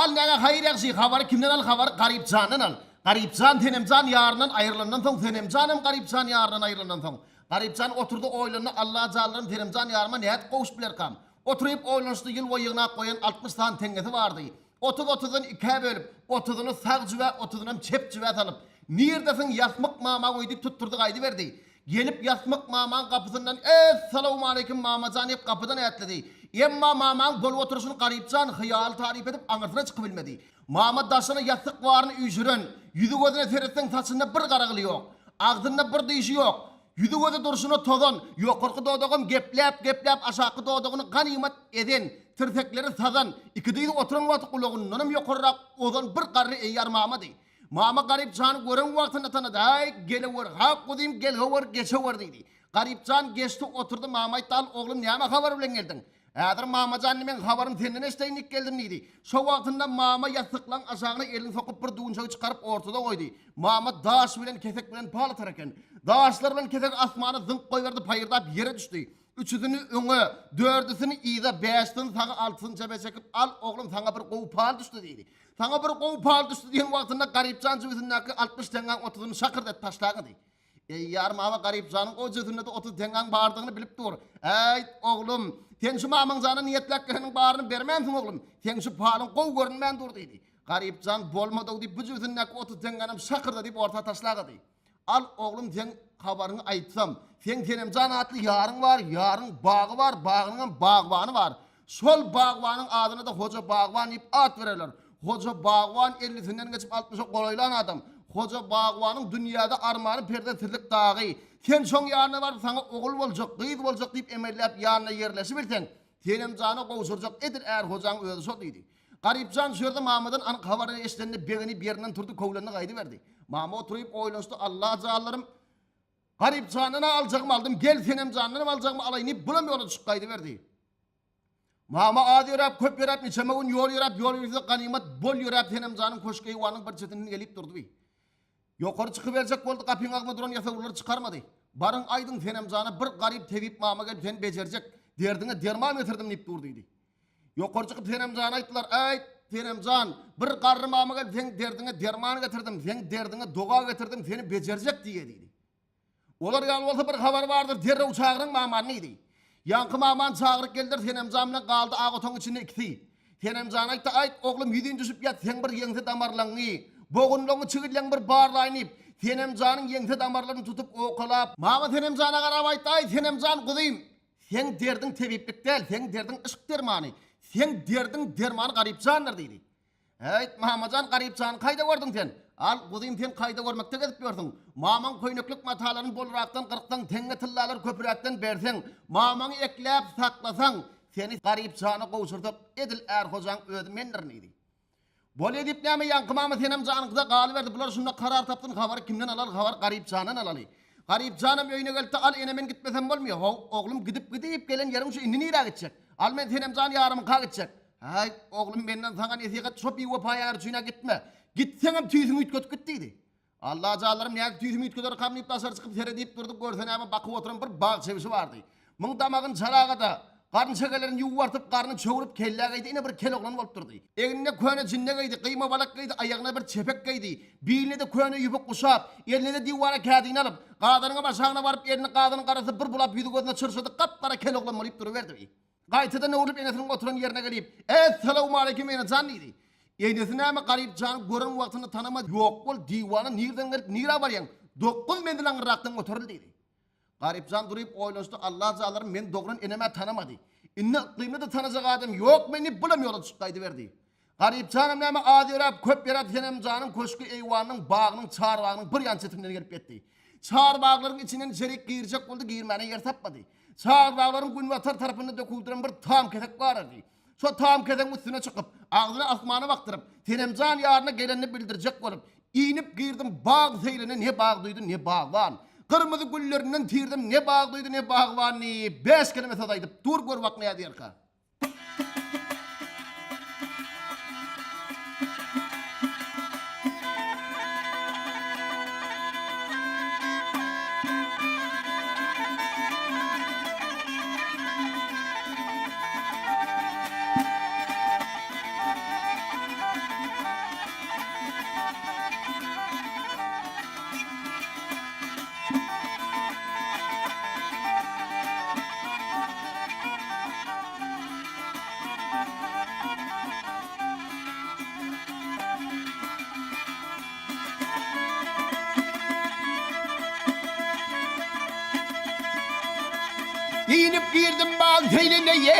Al näge haýyr ýagşy habary kimden al habary Garypjandan al. Garypjan Senemjan ýaryndan aýrylandan soň Senemjanam Garypjan ýaryndan aýrylandan soň Garypjan oturdy oýlandy Alla janlarym Senemjan ýaryma nädip gowşup bilerkam. Oturyp oýlanyşdy ýyl boýy ýygnap goýan 60 sany teňňesi bardy. Otuz otuzdan ikä bölüp, otuzyny sag jübä, otuzynam çep jübä salyp, Nirdesiň Ýasmyk mamaň öýi diýip tutdurdy gaýdyberdi. Gelip Ýasmyk mamaň gapysyndan Essalawmaleýkim mamajan diýip gapydan ätledi. Emma mamaň bolup oturyşyny Garypjan hyýaly taryp edip aňyrsyna çykybilmedi. Mama daşyna ýassyk baryny üýşüren, ýüzi-gözüne seretseň saçynda bir gara gyly ýok. Agzynda bir dişi ýok. Ýüzi-gözi durşuna tozan, ýokarky dodagam gepläp-gepläp aşaky dodagyny ganymat ezen, tirsekleri sazan, iki dyzy oturan wagty gulagyndanam ýokarrak ozan bir garry eýýar mamady. Mama Garyp jany gören wagtynda tanady, Äý, gelewer, ha guzym, gelgewer, geçewer diýdi. Garyp jan geçdi oturdy, mama aýtdy, Al, oglum, näme habar bilen geldiň? Häzir mamajan indi meň habarym senden eşdeýin diýip geldim diýdi. Şo wagtynda mama ýassyklaň aşagyna elini sokup bir düwünçegi çykaryp ortada goýdy. Mama daş bilen kesek bilen pal atar eken. Daşlar bilen kesegi asmana zyňyp goýberdi paýyrdap ýere düşdi. Üçüsini öňe, dördüsini yza, bäşisini saga, altysyny çepe çekip al oglum saňa bir gowy pal düşdi diýdi. Saňa bir gowy pal düşdi diýen wagtynda Garypjan jübüsindäki 60 teňňäň otuzyny şakyrt edip taşlagydy. Eýýar mama Garypjanyň o jüzünde-de 30 teňňäň bardygyny bilip dur. Äýt, oglum, sen şu mamaň jana niýetläp geleniň baryny bermänsiň, oglum. Seň şu palyň gowy görünmän dur diýdi. Garypjan bolmady-ow diýip, bu jübüsindäki 30 teňňänem şakyrda diýip orta taşlagady. Al, oglum, seň habaryňy aýtsam. Seň Senemjan atly ýaryň bar, ýaryň bagy bar, bagynyňam bagbany bar. Şol bagbanyň adyna-da Hoja bagban diýip at bererler. Hoja bagban ellisinden geçip altmyşa golaýlan adam. Hoja bagbanyň dünýäde armany perzentsizlik dagy. Sen şoň ýanyna baryp saňa ogul boljak, gyz boljak diýip emelläp ýanyna ýerleşibilseň, Senemjana gowşurjak edil Ärhojaň özi şo diýdi. Garypjan şu ýerde mamadan anyk habaryny eşidende begenip ýerinden turdy, köwlendi gaýdyberdi. Mama oturyp oýlanyşdy, Alla janlarym, Garypjandan-a aljagymy aldym, gel Senemjandanam aljagymy alaýyn diýip, bulam ýola düşüp gaýdyberdi. Mama az ýöräp, köp ýöräp, niçeme gün ýol ýöräp, ýol ýörse ganymat bol ýöräp Senemjanyň köşk eýwanynyň bir çetinden gelip durdy. Ýokary çykyberjek boldy, gapyň agzynda duran ýasawullar çykarmady. Baryň aýdyň Senemjana bir garyp tebip mama gelip seni bejerjek, derdiňe derman getirdim diýip dur diýdi. Ýokary çykyp Senemjana aýtdylar, Äýt, Senemjan, bir garry mama gelip seň derdiňe derman getirdim, seň derdiňe doga getirdim, seni bejerjek diýýä diýdi. Olar ýaly bolsa bir habary bardyr, derrew çagyryň mamany diýdi. Ýaňky mamany çagyryp geldiler, Senemjan bilen galdy ak otagyň içinde ikisi. Senemjan aýtdy, Aýt, oglum, ýüzin düşüp ýat, seň bir ýeňse damarlaňňy, bogunlaňňy, çigilleňňi bir barlaýyn diýip, Senemjanyň ýeňse damarlaryny tutup owkalap, Mama Senemjana garap aýtdy, Aý, Senemjan guzym, seň derdiň tebiplik däl, seň derdiň yşk dermany, seň derdiň dermany Garypjandyr diýdi. Häýt, mamajan, Garypjany kaýda gördüň sen? Al, guzym, sen kaýda görmekde gezip ýörsüň? Mamaň köýneklik matalaryny bolrakdan gyrksaň, teňňe tyllalary köpüräkden berseň, mamaňy ekläp saklasaň, seni Garypjana gowşursak, edil Ärhojaň özi mendirin diýdi. Bolýa diýip näme, ýaňky mama senem janyňkyda galyberdi, bular şunda karar tapsyn, habary kimden alaly, habary Garypjandan alaly. Garypjanam öýüne gelipdi, al ene men gitmesem bolmyýa, how, oglum, gidip-gidip gelen ýeriň şu, indi nirä gitjek? Al men Senemjan ýarymyňka gitjek. Häý, oglum, menden saňa nesihat, şo biwepa ýar üçin-ä gitme. Gitseňem tüýsüňi üýtgedip git diýdi. Alla janlarym, nädip tüýsümi üýtgederkam diýip daşary çykyp seredip durdy, görse näme, bakyp oturan bir bag çebşi bardy. Muň damagyny çalaga-da, garyn çekelerini ýuwartyp, garny çöwrüp, kellä geýdi, ine bir kel oglan bolup durdy. Egnine köne jinne geýdi, gyýma balak geýdi, aýagyna bir çepek geýdi, biline-de köne ýüpek guşap, eline-de diwara kädini alyp, gazanyňam aşagyna baryp, elini gazanyň garasy bir bulap ýüzi-gözüne çyrşady, gap-gara kel oglan bolup duruberdi. Gaýtadan öwrülip enesiniň oturan ýerine gelip, Essalawmaleýkim ene jan diýdi. Enesi näme Garyp jany gören wagtynda tanamady, Ýok bol, diwana nirden gelip nirä barýaň? Dokuz menzil aňyrrakdan göteril diýdi. Garyp jan duryp oýlanşdy, Alla janlarym meni dogran enem-ä tanamady. Indi yklymda-da tanajak adam ýok meni diýip bulam ýola düşüp gaýdyberdi. Garyp janam näme az ýöräp, köp ýöräp Senemjanyň köşgi eýwanynyň bagynyň çarbagynyň bir ýan çetinden gelip ýetdi. Çarbaglaryň içinden içerik girjek boldy, girmäne ýer tapmady. Çarbaglaryň günbatar tarapynda döküldiren bir tam kesek bar erdi. Şo tam kesegiň üstüne çykyp, agzyny asmana bakdyryp, Senemjan ýaryna gelenini bildirjek bolup, Inip girdim bag seýrine ne bag duýdy, ne bagban. Gyrmyzy güllerinden tirdim ne bag duýdy, ne bagban diýip, bäş keleme söz aýdyp, dur gör bak nädýärka. Geýnip girdim bag seýline ýeý.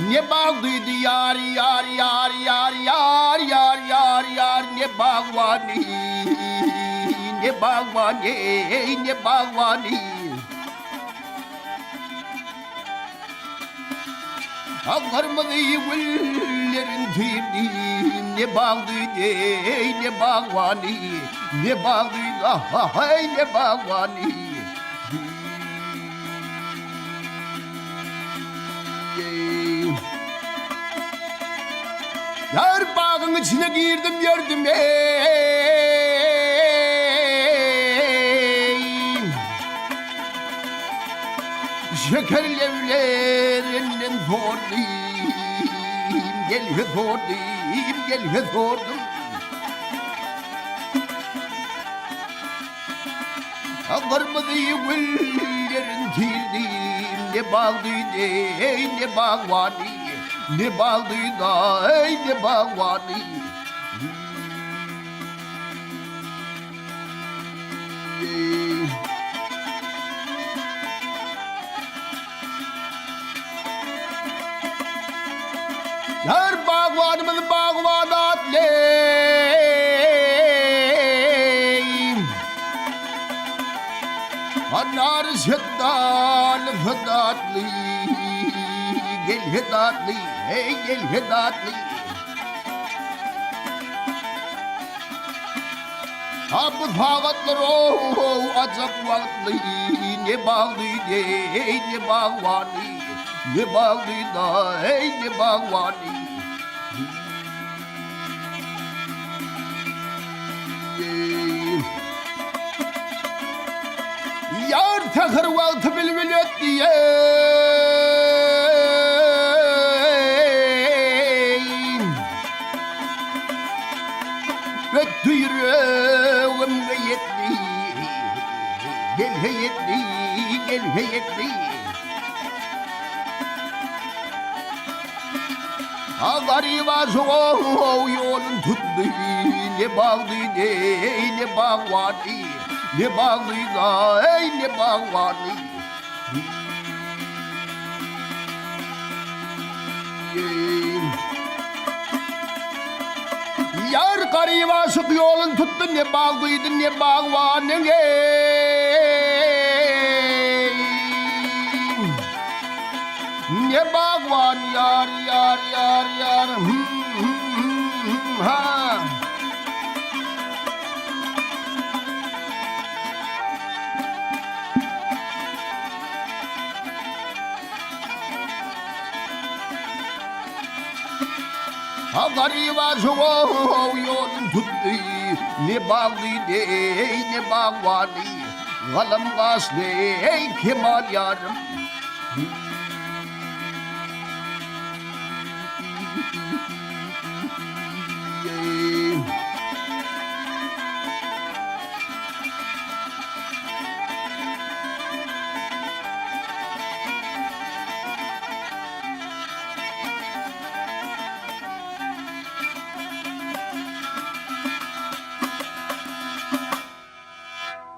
Ne bag duýdy ýar ýar ýar ýar ýar ýar ýar ýar ne bagbany ne bagbany eý ne bagbany. Gyrmyzy güllerin tirdim, Ne bagdy, eý, ne bagbany, Ne bagdy, aý, ne bagbany. Ýar bagyň içine girdim ýördüm, eý. Şeker leblerinden sordum, gelhe sordum, gelhe sordum. Gyrmyzy güllerin tirdim, ne bagdy, ey ne bagbany, ne bagdy da, ey ne bagbany. Her bagbanymyz bagban atly. Anar şetdal datly. Gel datly, hey gel datly. Ha bu sagatlar o ajap wagtly ne bagly ey ne bagbany ne bagly da ey ne bagbany. Ýar säher wagty bilbil ötdi ey. Ötdi ýüregimge ýetdi, Gelhe ýetdi, gelhe ýetdi. A garyba şow ýolun tutdy, Ne bagdy, eý, ne bagbany, Ne bagdy, eý, ne bagbany. Ýar garyp aşyk ýolun tutdy ne baglydy ne bagbanyň eý Ne bagban ýar ýar ýar ýar hüm hüm hüm hüm ha. Ha garyba jow ýolun tutdy, Ne bagly deý, ne bagbany, Galam gaşly, eý, Kemal ýarym.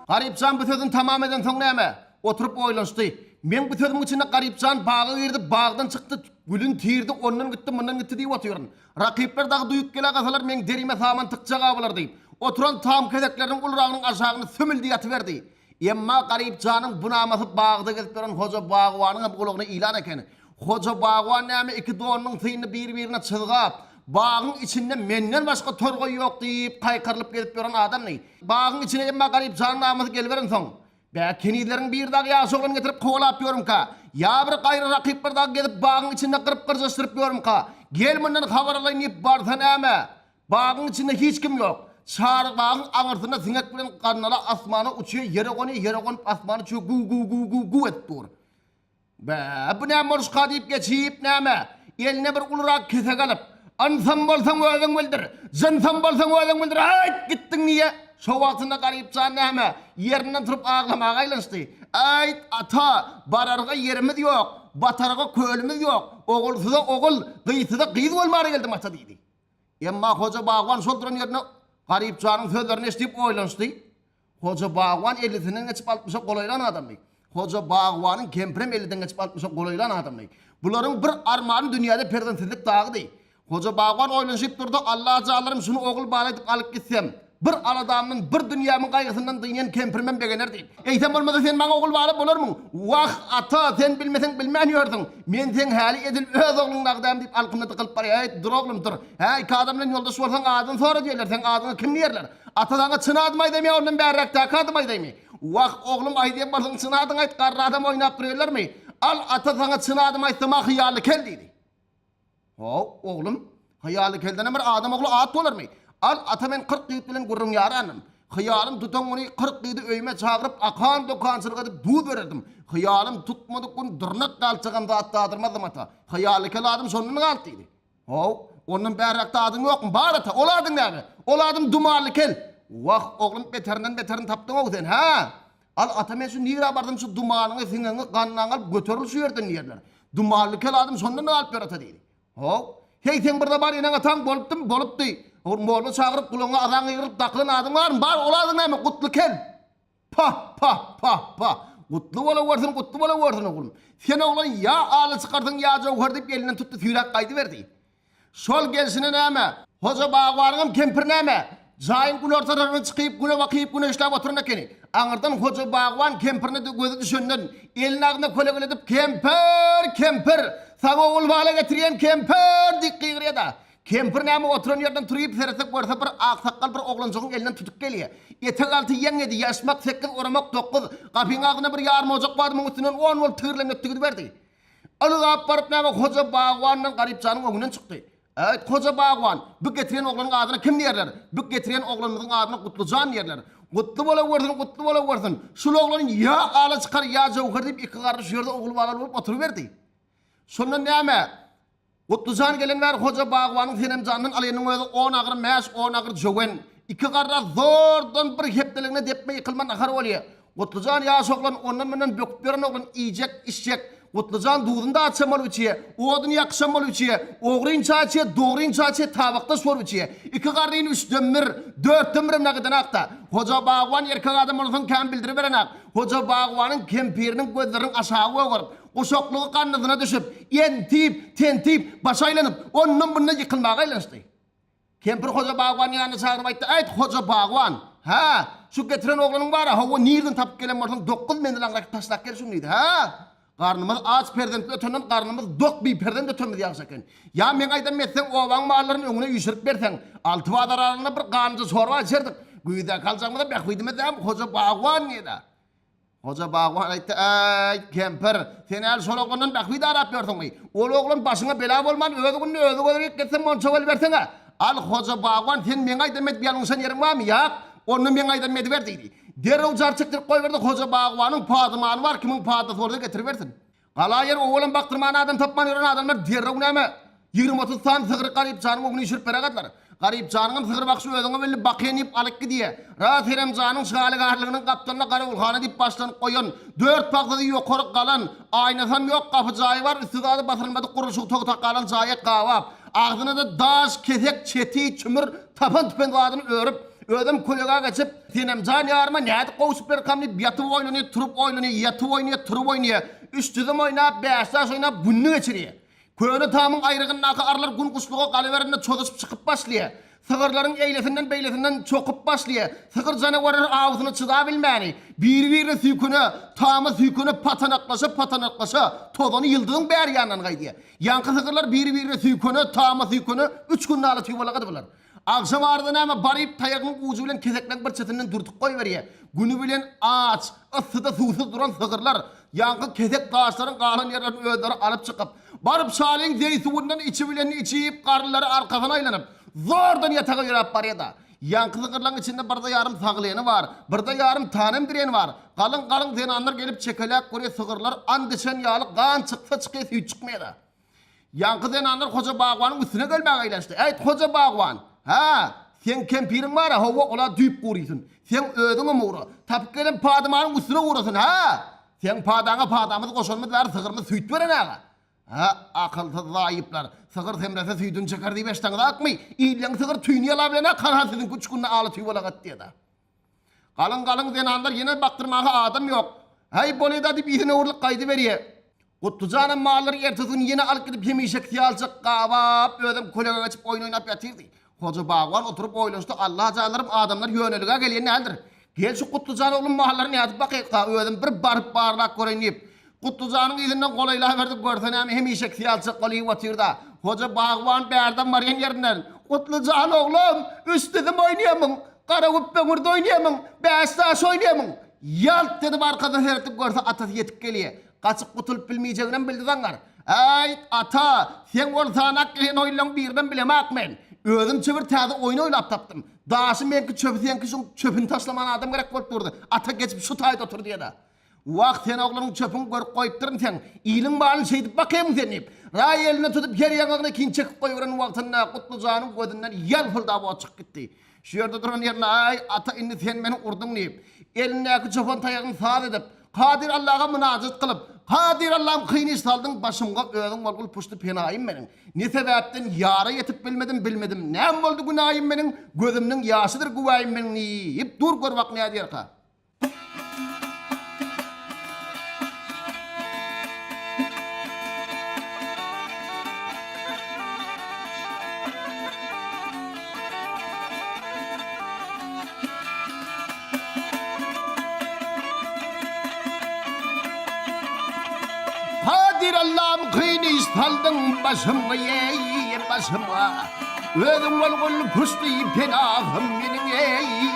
Garypjan bu sözüni tamam edensoň näme? Oturyp oýlanyşdy. Meň bu sözümiň içinde Garypjan baga girdi, bagdan çykdy, gülün tirdi, ondan gitdi, mundan gitdi diýip otyryn. Rakyplar dagy duýup gele gasalar meň derime saman tykjag-a bolar diýip, oturan tam kesekleriniň uluragynyň aşagyny sümüldi ýatyberdi. Emma Garypjanyň bu namasy bagda gezip ýören Hoja bagbanyň hem gulagyna ilan eken. Hoja bagban näme iki donunyň synyny bir-birine çyzgap, bagyň içinde menden başga torgaý ýok diýip kaýkarylyp gezip ýören adamdy. Bagyň içine emma Garypjanyň namasy geliberensoň, Bä, kenizleriň biri dagy ýaş oglan getirip kowalap ýörmüka? Ýa bir gaýry rakyplar dagy gezip bagyň içinde gyryp-gyrjaşdyryp ýörmüka? Gel mundan habar alaýyn diýip barsa näme? Bagyň içinde hiç kim ýok. Çary bagyň aňyrsynda siňek bilen gandala asmana uçýar, ýere gonýar, ýere gonup asmana uçýar, güw-güw-güw-güw-güw edip dur. Bä, bu näme boluşka diýip geçip näme, eline bir ulurak kesek alyp, Ynsam bolsaň özüň bildir, jynsam bolsaň özüň bildir, aýt, gitdiň diýýä. Şo wagtynda Garypjan näme, ýerinden turup aglamaga aýlanyşdy. Aýt, ata, bararga ýerimiz ýok, batarga kölümiz ýok, ogulsyza ogul, gyzsyza gyz bolmana geldim ata diýdi. Emma Hoja bagban şol duran ýerinde Garypjanyň sözlerini eşidip oýlanyşdy. Hoja bagban ellisinden geçip altmyşa golaýlan adamdy. Hoja bagbanyň kempirem elliden geçip altmyşa golaýlan adamdy. Bularyň bir armany dünýäde perzentsizlik dagydy. Hoja bagban oýlanyşyp durdy, Allajanlarym şuny ogul bala edip alyp gitsem, bir aladamdan, bir dünýämiň gaýgysyndan dynýan kempirimem begener diýip. Eýsem bolmasa sen maňa ogul bala bolarmyň? Wah, ata, sen bilmeseň bilmän ýörsüň. Men seň häli edil öz ogluň nagdam diýip alkymda dykylyp barýar. Äý, dur oglum, dur. Hä, iki adam bilen ýoldaş bolsaň adyny sora diýerler. Seň adyňa kim diýerler? Ata saňa çyn adymy aýdaýmy ýa ondan bärräkdäki adymy aýdaýmy? Wah, oglum, aýdýan bolsaň çyn adyňy aýt, garry adam oýnap durýarlarmy? Al, ata saňa çyn adymy aýtsam-a hyýally kel diýdi. How, oglum, hyýaly keldenem bir adam ogly at bolarmy? Al, ata men 40 ýigit bilen gürrüň ýarandym. Hyýalym tutan güni 40 ýigidi öýüme çagyryp, akan-dokançylyk edip duz bererdim. Hyýalym tutmadyk gün dyrnak galçagam zat dadyrmazdym ata. Hyýaly kel adym şondan galdy diýdi. How, ondan bärräkde adyň ýokmy? Bar ata, ol adyň näme? Ol adym Dumanly kel. Wah, oglum, beterinden beterini tapdyň-ow sen, hä? Al, ata men şu nirä barsam şu dumanyňy, siňegiňi, gannaňy alyp göteril şu ýerden diýerler. Dumanly kel adym şondan galyp ýör ata diýdi. How, heý seň bir-de bar eneň-ataň bolupdymy? Bolupdy. Ol molla çagyryp gulagyňa azan gygyryp dakylan adyň barmy? Bar, ol adyň näme? Gutly kel. Pah, pah, pah, pah. Gutly bolawersin, gutly bolawersin oglum. Sen oglan ýa aly çykarsyň ýa jöwher diýip elinden tutdy süýräp gaýdyberdi. Şol gelşine näme? Hoja bagbanyňam kempir näme? Jaýyň günorta tarapyna çykyp, güne bakyp, güneşläp oturan ekeni. Aňyrdan Hoja bagban kempirine gözi düşenden, elini agzyna kölegeledip, Kempir! Kempir! Saňa ogulbala getirýän kempir! diýip gygyrýa-da. Kempir näme oturan ýerinden turyp seretse görse bir aksakgal bir oglanjygyň elinden tutup gelýä. Etek alty ýeň ýedi, ýaşmak sekiz, oramak dokuz, gapyň agzynda bir ýarym ojak bardy, muň üstünden on bolup tigirlenip ötdi gidiberdi. Ylgap baryp näme Hoja bagban bilen Garypjanyň öňünden çykdy. Äýt, Hoja bagban, bu getiren oglanyň adyna kim diýerler? Bu getiren oglanymyzyň adyna Gutlujan diýerler. Gutly bolawersin, gutly bolawersin. Şul oglan ýa ala çykar, ýa jöwher diýip iki garry şu ýerde ogul-balaly bolup oturyberdi. Şondan näme? Gutlujan gelen bäri Hoja bagbanyň Senemjandan alanyň özi on agyr mäş, on agyr jöwen. Iki garra zordan bir hepdeligine depme ýykylma nahar bolýa. Gutlujan ýaş oglan, ondan-mundan böküp ýören oglan, iýjek, içjek. Gutlujan duzuny da açan bolup içýä, oduny ýakyşan bolup içýä, ogryn çaý içýä, dogryn çaý içýä, tabakdaş bolup içýä. Iki garryny üçden bir, dörtden birem nagydanak-da. Hoja bagban erkek adam bolansoň kän bildiriberenak. Hoja bagbanyň kempiriniň gözleriniň aşagy gögerip, guşaklygy gandyzyna düşüp, entip, tentip, başy aýlanyp, ondan-bundan ýykylmaga aýlanyşdy. Kempir Hoja bagbany ýanyna çagyryp aýtdy, Aýt, Hoja bagban, hä, şu getiren oglanyň bar-a, hawa, nireden tapyp gelen bolsaň, dokuz menzil aňrak taşlap gel şuny diýdi. Hä, garnymyz aç perzentli ötenden garnymyz dok biperzent ötenimiz ýagşy eken. Ýa meň aýdanymy etseň, obaň mallaryny öňüne üýşürip berseň, alty bazar aralygynda bir ganlyja çorba içerdik. Güýzdäki aljagymyza bähbidimiz dämi, Hoja bagban diýdi. Hoja bagban aýtdy, Äý, kempir, sen häli şol oglandan bähbit arap ýörsüňmi? Ol oglan başyňa bela bolman, öz gününi özi gözleyip gitse monça boluberseň-ä. Al, Hoja bagban, sen meň aýdanymy edip ýalňyşan ýeriň barmy? Ýak, onda meň aýdanymy ediber diýdi. Derrew jar çekdirip goýberdi, Hoja bagbanyň padymany bar, kimiň padasy bolsa getiribersin. Gala ýer owalam bakdyrman adam tapman ýören adamlar derrew näme, 20-30 sany sygry Garypjanyň öňüne üýşürip berägediler. Garypjanyňam sygyr bakyşy özüňe belli, bakýan diýip alyp gidýä. Ras Heremjanyň şalygarlygynyň gapdalynda garawulhana diýip başlanyp goýan, dört pagtasy ýokary galan, aýnasam ýok, gapy jaýy bar, üsti zady basyrylmadyk gurluşygy togtap galan jaýa gabap, agzyna-da daş, kesek, çeti, çümür, tapan-tüpen zadyny örüp, Özem kölegä geçip, Senemjan ýaryma nädip gowşup berkam diýip, ýatyp oýlanýar, turup oýlanýar, ýatyp oýnaýar, turup oýnaýar. Üç düzüm oýnap, bäş daş oýnap gününi geçirýär. Köne tamyň aýrygyndaky arlar gün guşluga galyberende çozuşyp çykyp başlaýar. Sygyrlaryň eýlesinden-beýlesinden çokup başlaýar. Sygyr janawarlar awusyna çydabilmäni, biri-birine süýkene, tama süýkene patanaklaşa-patanaklaşa, tozany ýyldyzyň bäri ýanyndan gaýdýar. Ýaňky sygyrlar biri-birine süýkene, tama süýkene üç gün nala tüwalaga dybylar. Agşam arada näme, baryp taýagynyň ujy bilen kesekleň bir çetinden dürtüp goýberýär. Güni bilen aç, yssyda suwsuz duran sygyrlar ýaňky kesek daşlaryň galan ýerlerini özleri alyp çykyp, baryp şalyň zeý suwundan içibilenini içip, garynlary arkasyna aýlanyp, zordan ýataga ýöräp barýar-da. Ýaňky sygyrlaryň içinde birde ýarym saglyny bar, birde ýarym tanem direni bar. Galyň-galyň zenanlar gelip çekeläp görýär, sygyrlar and içen ýaly gan çyksa çykýar, süýt çykmaýar-da. Ýaňky zenanlar Hoja bagbanyň üstüne gelmäge eýlenişdi. Äýt, Hoja bagban! Hä, seň kempiriň bar-a, hawa, ol-a düýp gurysyn. Seň özüňem ugra. Tapyp gelen padymanyň üstüne gurasyn, hä! Seň padaňa padamyzy goşanymyz bäri sygyrymyz süýt berenäg-a. Hä, akylsyz zaýyplar, sygyr semrese süýdüni çeker diýip eşdeňizakmy? Illeň sygyr tüýüni ýalabilen-ä, hanha siziňki üç günde aly tüý bolagat diýed-ä. Galyň-galyň zenanlar ýene bakdyrmaga adam ýok. Häý, bolýa-da diýip yzyna öwrülip gaýdyberýä. Gutlujanam mallary ertesi gün ýene alyp gidip hemişeki ýalyjak gabap, özem kölegä geçip oýun oýnap ýatyrdy. Hoja bagban oturyp oýlanşdy, Alla janlarym adamlar ýönelige gelýän däldir. Gel şu Gutlujan oglum mallary nädip bakyka, özüm bir baryp barlap göreýin diýip, Gutlujanyň yzyndan golaýlaberdi, görse näme hemişekisi ýalyjak ol iýip otyrda. Hoja bagban bärden barýan ýerinden, Gutlujan oglum, üç düzüm oýnaýamyň, gara güpbe-gürde oýnaýamyň, bäş daş oýnaýamyň? Ýalt edip arkasyna seretip görse atasy ýetip gelýä. Gaçyp gutulyp bilmejeginem bildi zaňňar. Äýt, ata, seň ol sanak gelen oýunlaň birinem bilemak men. Özümçe bir täze oýun oýlap tapdym. Daşy meňki, çöpi seňki, şuň çöpüni taşlaman adam gerek bolup durdy. Ata geçip şu taýda otur diýen-ä. Wah, sen oglanyň çöpüňi görüp goýupdyryn seň. Iliň malyny şeýdip bakýaň sen diýip, Raý elini tutup her ýaňagyna kin çekip goýberen wagtynda Gutlujanyň gözünden ýalpyldap ot çykyp gitdi. Şu ýerde duran ýerinde, Aý, ata, indi sen meni urduň diýip, elindäki çopan taýagyny saz edip, Kadyr Allaga mynajat kylyp, Kadyr Allam kyn iş saldyň başymga özüň bolgul puşty penaýym meniň. Ne sebäpden ýara ýetip bilmedim, bilmedim, näm boldy günaýym meniň, gözümniň ýaşydyr güwäýim meniň diýip dur gör bak nädýärka. Kadyr Allam kyn iş saldyň başymga eý başymga Özüň bolgul puşty penahym meniň eý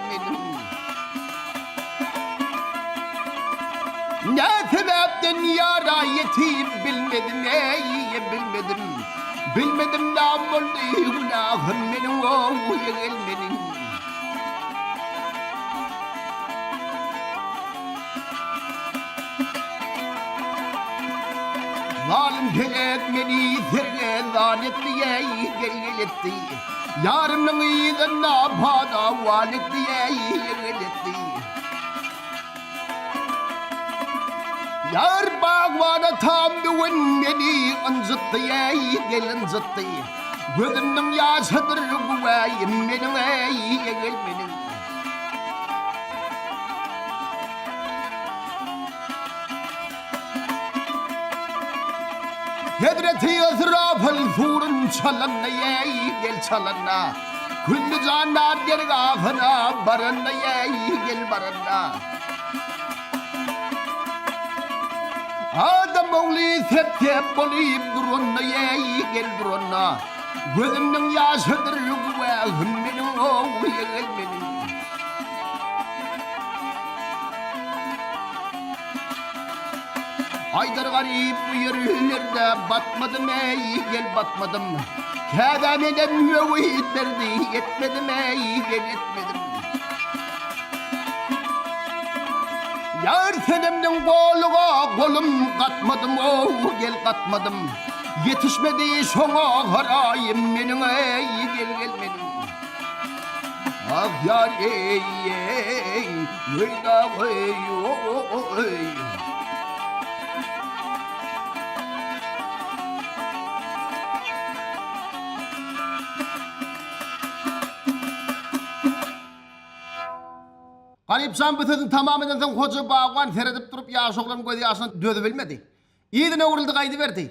meniň Ne sebäpden ýara ýetip bilmedim eý bilmedim Bilmedim nam boldy günahym meniň oý meniň. Zalym pelek meni sergezdan etdi eý gel-gel etdi. Ýarymnyň yzynda padawan etdi eý gel-gel etdi. Ýar bagban atam bu gün meni ynjytdy eý gel ynjytdy. Gözümniň ýaşydyr güwäýim meniň eý gel meniň. Hezreti Ysrafyl surun çalanda eý gel çalanda Külli jandar dergahyna baranda eý gel baranda Adam ogly sep-sep bolup duranda eý gel duranda Gözümniň ýaşydyr güwähim meniň ow gel meniň. Aýdar garyp bu ýerlerde batmadym eý gel batmadym. Käbä menem möwit berdi ýetmedim eý gel ýetmedim. Ýar senemniň goluga golum gatmadym ow gel gatmadym. Ýetişmedi şoňa haraýym meniň eý gel gel meniň. Ah ýar eý eý weý da weý oý. Garypjan bu sözüni tamam edensoň Hoja bagban seredip durup ýaş oglanyň gözýaşyna dözübilmedi. Yzyna öwrüldi gaýdyberdi.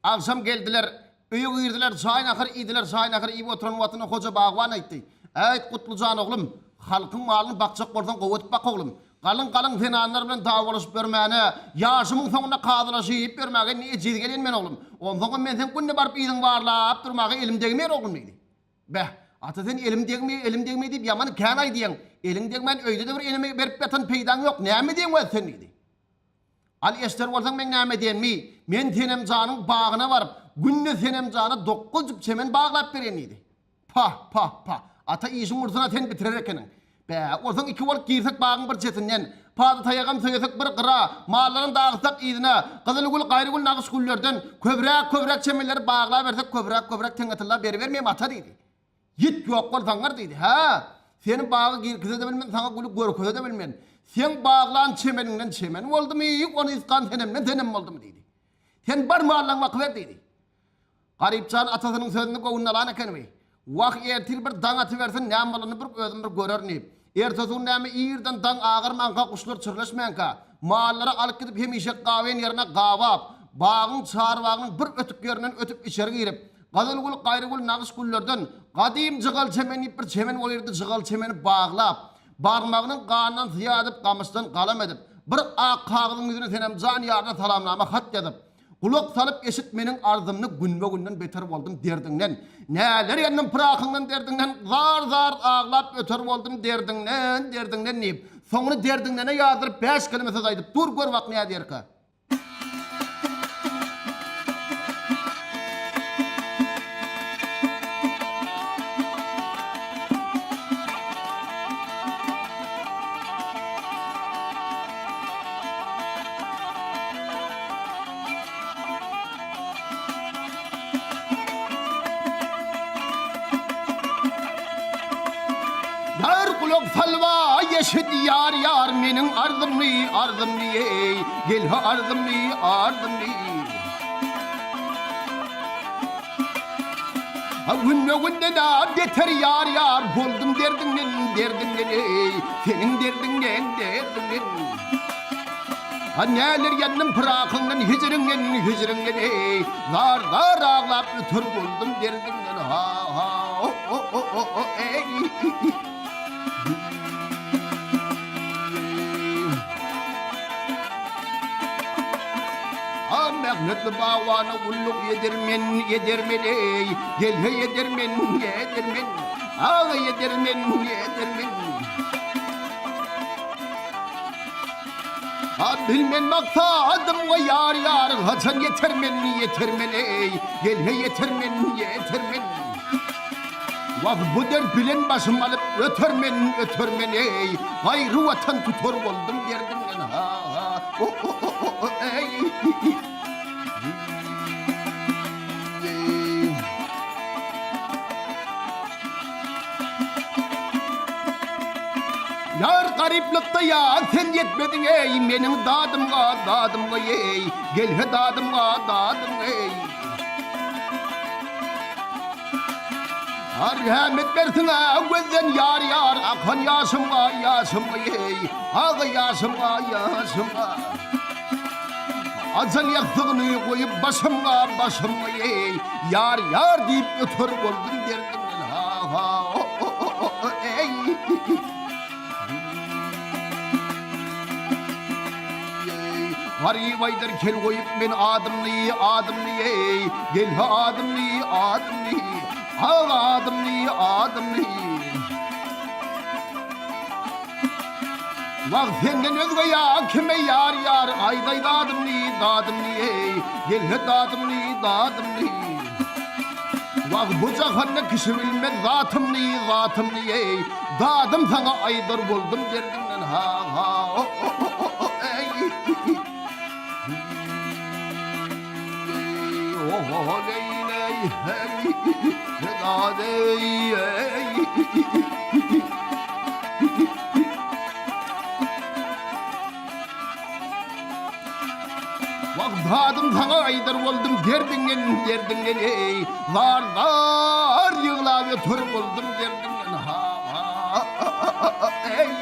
Agşam geldiler. Öýe girdiler, çaý-nahar iýdiler, çaý-nahar iýip oturan wagtynda Hoja bagban aýtdy, Äýt, Gutly jan oglum, halkyň malyny bakjak bolsaň gowy edip bak oglum. Galyň-galyň zenanlar bilen dawalaşyp ýörmäne, ýaşymyň soňunda kazylaşyp ýörmäge indi ejiz gelýän men oglum. Onsoňam men seň günde baryp yzyňy barlap durmaga elim degmeýär oglum diýdi. Beh, ata sen elim degmeýär, elim degmeýär diýip ýaman kän aýdýaň. Eliň degmän öýde-de bir eneme berip ýatan peýdaň ýok, näme diýeň özi sen diýdi. Al eşder bolsaň meň näme edenmi? Men Senemjanyň bagyna baryp, günde Senemjana dokguzjyk çemen baglap berýän diýdi. Pah, pah, pah. Ata işiň ursuna sen bitirer ekeniň. Bä, onsoň iki bolup girsek bagyň bir çetinden, pazy taýagam söýesek bir gyra, mallaram dagytsak yzyna, gyzyl gül, gaýry gül nagyş güllerden köbräk-köbräk çemenleri baglabersek köbräk-köbräk teňňe tylla beribermeýem ata diýdi. Ýit ýok bol zaňňar diýdi. Hä, seni baga girkize-de bilmen, saňa güli görkeze-de bilmen. Seň baglan çemeniňden çemen boldumy, ony ysgan senemden senem boldumy diýdi. Sen bar mallaňy bakyber diýdi. Garypjan atasynyň sözüni göwnüne alan ekenmi. Wah, ertir bir daň atybersin, näme bolanyny bir özüm bir görerin diýip. Ertesi gün näme irden daň agarmanka guşlar çyrleşmänkä, mallary alyp gidip hemişe gabaýan ýerine gabap, bagyň çarbagynyň bir ötük ýerinden ötüp içeri girip, gyzyl gül, gaýry gül nagyş güllerden gadym jygal çemen diýip bir çemen bolýardy jygal çemeni baglap, barmagynyň ganyndan syýa edip gamyşdan galam edip, bir ak kagyzyň ýüzüne Senemjan ýaryna salamnama hat ýazyp, Gulak salyp eşit meniň arzymny günbe-günden beter boldum derdiňden. Näler ýandym pyrakyňdan derdiňden zar-zar aglap öter boldum derdiňden, derdiňden diýip, soňuny derdiňdene ýazdyryp bäş keleme söz aýdyp dur gör bak nädýärkä. Ýar gulak salma eşit ýar ýar meniň arzymny arzymny eý gelhe arzymny arzymny Ha günbe günden a beter ýar ýar boldum derdiňden derdiňden eý seniň derdiňden derdiňden Ha näler ýandym pyrakyňdan hijriňden hijriňden eý zar zar aglap öter boldum derdiňden ha ha o o o o o eý Ha mähnetli bagbana gulluk edermen edermen eý gelhe edermen edermen aga edermen edermen Ha bilmen maksadym we ýar ýar haçan ýeter men ýeter men eý gelhe ýeter men ýeter men Wah bu dert bilen başym alyp öter men öter men eý gaýry watan tutar boldum derdimden ha ha o o o o o eý Ýar garyplykda ýar sen ýetmediň eý meniň dadymga dadymga eý gelhe dadymga dadym eý Rehmet bersin a gözden ýar ýar akan ýaşymga ýaşymga eý aga ýaşymga ýaşymga Ajal ýassygyny goýup başymga başymga eý ýar ýar diýip öter boldum derdiňden ha ha o o o o o eý Garyp aýdar kel goýup men adymny adymny eý gelhe adymny adymny aga adymny adymny Wah senden özge ýa kime ýar ýar aýdaý dadymny dadymny eý gelhe dadymny dadymny Wah bu jahanda kişi bilmez zatymny zatymny eý dadym saňa aýdar boldum derdiňden ha ha o o o o o eý o ho leý leý hey da dey ey Wah dadym saňa aýdar boldum derdiňden derdiňden eý zar zar ýyglap öter boldum derdiňden ha ha eý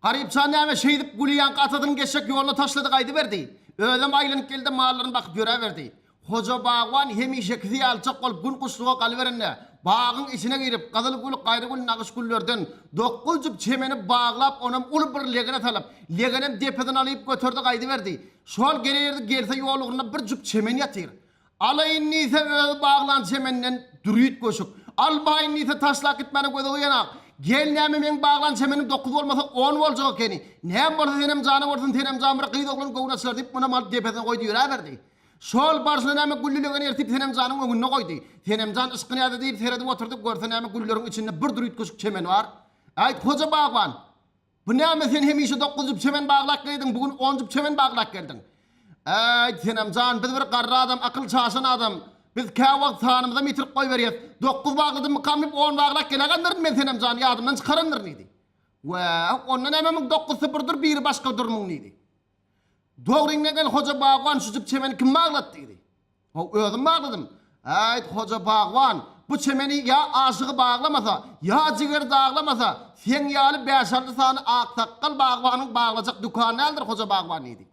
Garypjan näme şeýdip güli ýaňky atasynyň geçjek ýoluna taşlady gaýdyberdi. Özem aýlanyp geldi mallaryny bakyp ýöräberdi. Hoja bagban hemişekisi ýalyjak bolup gün guşluga galyberende, bagyň içine girip, gyzyl gül, gaýry gül nagyş güllerden dokguz jüp çemeni baglap onam uly bir legene salyp, legenem depesine alyp göterdi gaýdyberdi. Şol gelerdi gelse ýol ugrunda bir jüp çemen ýatyr. Alaýyn diýse özi baglan çemenden dürüýt göşük. Almaýyn diýse taşlap gitmäne gözi gyýanak. Gel näme meň baglan çemenim dokuz bolmasa on boljak ekeni. Näme bolsa senem jana bolsun senem jan bir gyz oglan göwni açylar diýip munam alyp depesine goýdy ýöräberdi. Şol barşyna näme gülli legen ertip Senemjanyň öňünde goýdy. Senemjan yşky näde diýip seredip oturdy görse näme gülleriň içinde bir dürüýt göşük çemen bar. Aýt hoja bagban. Bu näme sen hemişe dokuz jüp çemen baglap geldiň, bu gün on jüp çemen baglap geldiň. Äýt Senemjan, biz bir garry adam, akyl çaşan adam. Biz käwagt sanymyzam ýitirip goýberýäs. Dokuz bagladymmykam diýip, on baglap gelägandyryn men Senemjan, ýadymdan çykarandyryn diýdi. Wäh, onda näme muň dokuzsy birdir, biri başgadyr muň diýdi. Dogryňda gel Hoja bagban şujyk çemeni kim baglatdy diýdi. How, özüm bagladym. Äýt, Hoja bagban, bu çemeni ýa aşygy baglamasa, ýa jigeri daglamasa, seň ýaly bäş-alty sany aksakgal bagbanyň baglajak dükany däldir, Hoja bagban diýdi.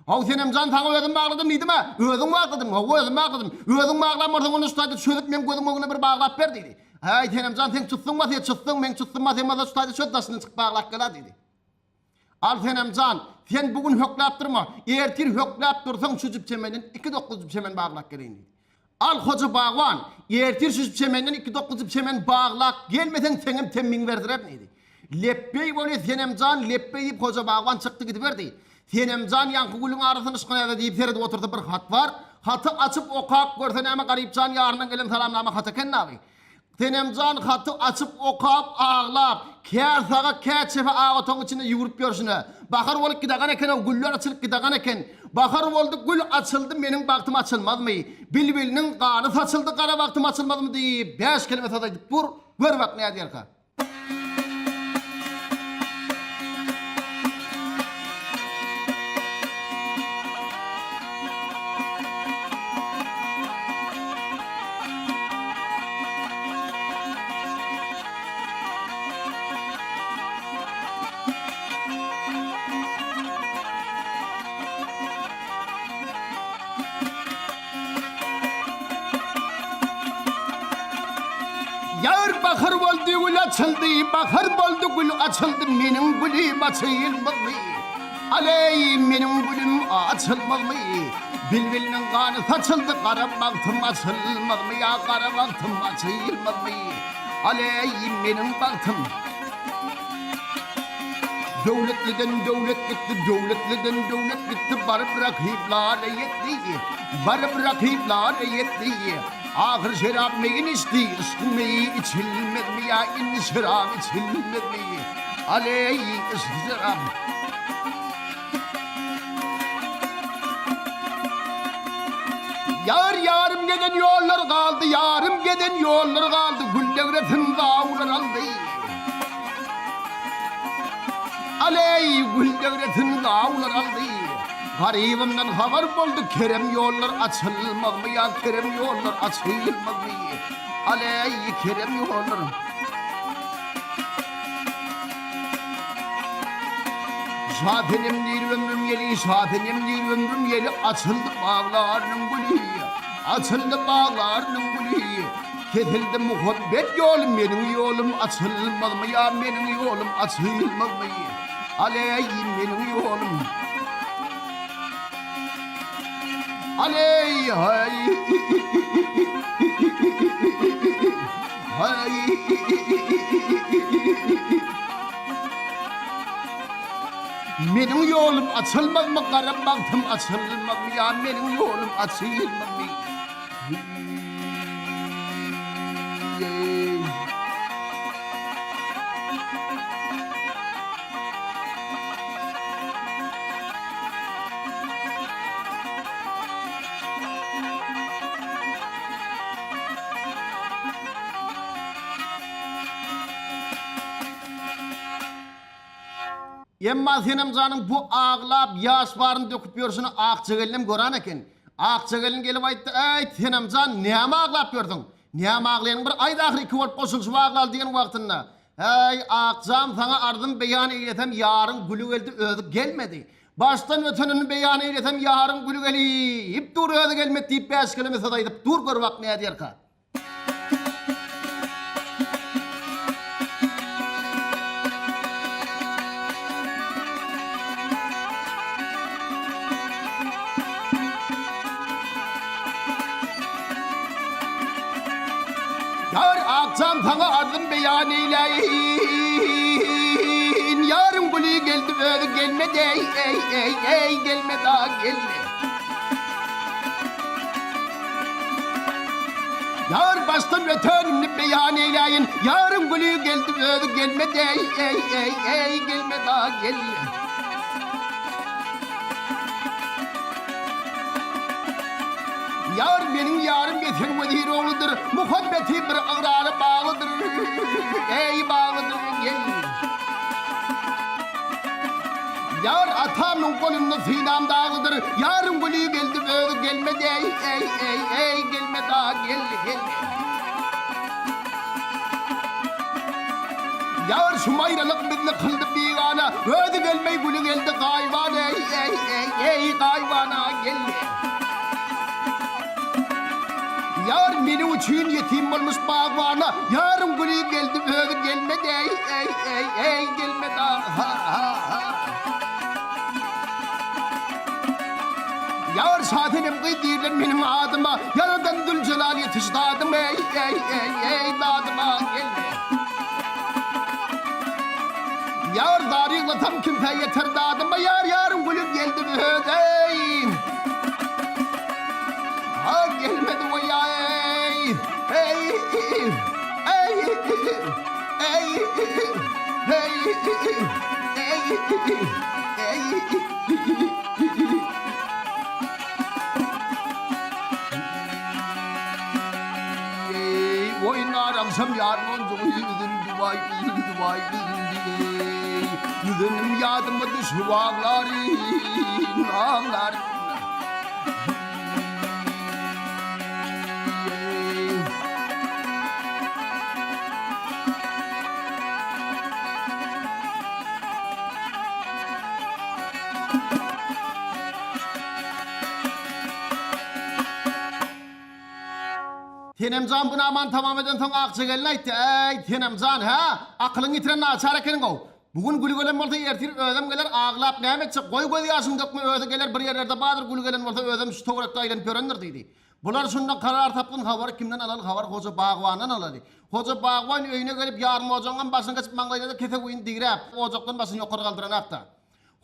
How, Senemjan, saňa özüm bagladym diýdim-ä. Özüň bagladyň. Hawa, özüm bagladym. Özüň baglan bolsaň, onda şu taýda çözüp, meň gözüň öňünde bir baglap ber diýdi. Häý, Senemjan, seň çussuň basýa, çussuň, meň çussum basýa bolsa, şu taýda çöz, daşyndan çykyp baglap gel-ä diýdi. Al Senemjan, sen bu gün hökläp durma, ertir hökläp dursaň şu jüp çemenden iki dokuz jüp çemen baglap geleýin diýdi. Al Hoja bagban, ertir şu jüp çemenden iki dokuz jüp çemen baglap gelmeseň seňem temmiňi berdirerin diýdi. Lepbeý bolýa Senemjan, lepbeý diýip Hoja bagban çykdy gidiberdi. Senemjan ýaňky gülüň arasyny yşkynada diýip seredip otursa bir hat bar. Haty açyp okap görse näme Garypjan ýaryndan gelen salamnama hat eken dagy. Senemjan haty açyp okap aglap, kä saga kä çepe ak otagyň içinde ýüwrüp ýörşüne. Bahar bolup gidagan eken-ow, güller açylyp gidagan eken. Bahar boldy, gül açyldy, meniň bagtym açylmazmy? Bilbiliniň gany saçyldy, gara bagtym açylmazmy diýip, bäş keleme söz aýdyp dur, gör bak nädýärka. Ýar bahar boldy gül açyldy, bahar boldy gül açyldy, meniň gülüm açylmazmy? Aleý, meniň gülüm açylmazmy? Bilbilniň gany saçyldy, gara bagtym açylmazmy? Ýa gara bagtym açylmazmy? Aleý, meniň bagtym. Döwletliden döwlet gitdi, döwletliden döwlet gitdi, baryp rakyplara ýetdi, baryp rakyplara ýetdi. Ahyr şerap meýin içdi, yşkyň meýi içilmezmi ýa indi şerap içilmezmi? Aleý, yşk şerap. Ýar ýarym gezen ýollar galdy, ýarym gezen ýollar galdy, gül degresin zawlar aldy. Aleý, gül degresin zawlar aldy. Garybymdan habar boldy, kerem ýollar açylmazmy ýa kerem ýollar açylmazmy? Aleý, kerem ýollar. Şasenem diýr ömrüm ýeli, Şasenem diýr ömrüm ýeli, Açyldy baglarynyň güli, Açyldy baglarynyň güli. Kesildi muhabbet ýoly, Meniň ýolum açylmazmy ýa meniň ýolum açylmazmy? Aleý, meniň ýolum. Aleý, haý. Haý. Meniň ýolum açylmazmy, gara bagtym açylmazmy ýa meniň ýolum açylmazmy? Emma Senemjanyň bu aglap, ýaş baryny döküp ýörşüni Akja gelnem gören eken. Akja gelin gelip aýtdy, Äýt, Senemjan, näme aglap ýörsüň? Näme aglaýanyň bir aýt ahyry iki bolup goşulyşyp aglaly diýen wagtynda, Häý, Akjam, saňa arzym beýan eýlesem, ýaryň güli geldi, özi gelmedi. Başdan ötenini beýan eýlesem, ýaryň güli gelip dur, özi gelmedi diýip bäş keleme söz aýdyp dur, gör bak nädýärka. Ýar Akjan saňa arzym beýan eýläýin Ýaryň güli geldi özi gelmedi eý eý eý eý gelmedi a gelmedi Ýar başdan ötenini beýan eýläýin Ýaryň güli geldi özi gelmedi eý eý eý eý gelmedi a gelmedi. Ýar meniň ýarym Esen wezir ogludyr, Muhabbeti bir ygrara baglydyr, eý, baglydyr, eý. Ýar atamyň golunda synam daglydyr, Ýaryň güli geldi özi gelmedi, eý, eý, eý, eý, gelmedi, a, geldi, geldi. Ýar şum aýralyk bizni kyldy bigana, Özi gelmeý güli geldi gaýybana, eý, eý, eý, eý, gaýybana geldi. Ýar meniň üçin ýetim bolmuş bagbana, Ýaryň güli geldi özi gelmedi, eý, eý, eý, eý, gelmedi, ha, ha, ha. Ýar Şasenem gyz diýrler meniň adyma, Ýaradan Züljelal ýetiş dadyma, eý, eý, eý, eý, dadyma geldi. Ýar zar ýyglasam kimsä ýeter dadyma, Ýar ýaryň güli geldi öz, eý. Ha gelmedi we ýa eý, eý, eý, eý, eý, eý, eý. Oýnar agşam ýar monjugy üzüldi waý üzüldi waý üzüldi eý Üzenim ýadyma düşüp aglaryn aglaryn Senemjan bu namany tamam edensoň Akja gelin aýtdy, Äý, Senemjan, hä, akylyňy ýitiren naçar ekeniň-ow. Bu gün güli gelen bolsa, ertir özem geler, aglap näme etjek, goý gözýaşyňy dökme, özi geler, bir ýerlerde bardyr, güli gelen bolsa özem şu töwerekde aýlanyp ýörendir diýdi. Bular şunda karar tapgyn habary kimden alaly habary Hoja bagbandan alaly. Hoja bagban öýüne gelip ýarym ojagyňam başyna geçip maňlaýynada kese guýyny diräp, ojakdan başyny ýokary galdyranakda.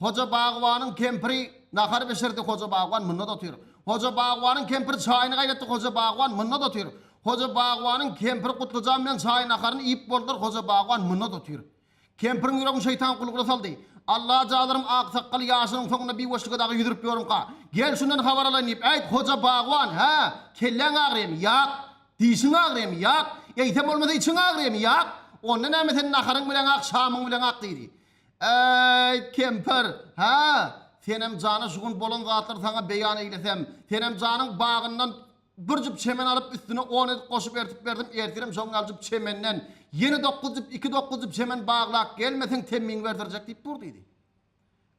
Hoja bagbanyň kempiri nahar bişirdi Hoja bagban munda-da otyr. Hoja bagbanyň kempiri çaýyny gaýnatdy Hoja bagban munda-da otyr. Hoja bagbanyň kempiri Gutlujan bilen çaý-naharyny iýip boldular Hoja bagban munda-da otyr. Kempiriň ýüregini şeýtan gulgula saldy. Alla jalarym aksakgaly ýaşynyň soňunda biweçlige dagy ýüzürip ýörüňka. Gel şundan habar alaýyn diýip, äýt, Hoja bagban, hä, kelläň agrymy, ýak, dişiň agrymy, ýak, eýsem bolmasa içiň agrymy, ýak, onda näme sen naharyň bilen ak, şamyň bilen ak diýdi. Äý, kempir, hä, Senem jana şu gün bolan zatlary saňa beýan eýlesem, Senem janyň bagyndan Bir jüp çemen alyp, üstüne on edip goşup ertip berdim, ertirem şoň ýaly jüp çemenden ýene dokuz jüp, iki dokuz jüp çemen baglap gelmeseň temmiňi berdirjek diýip dur diýdi.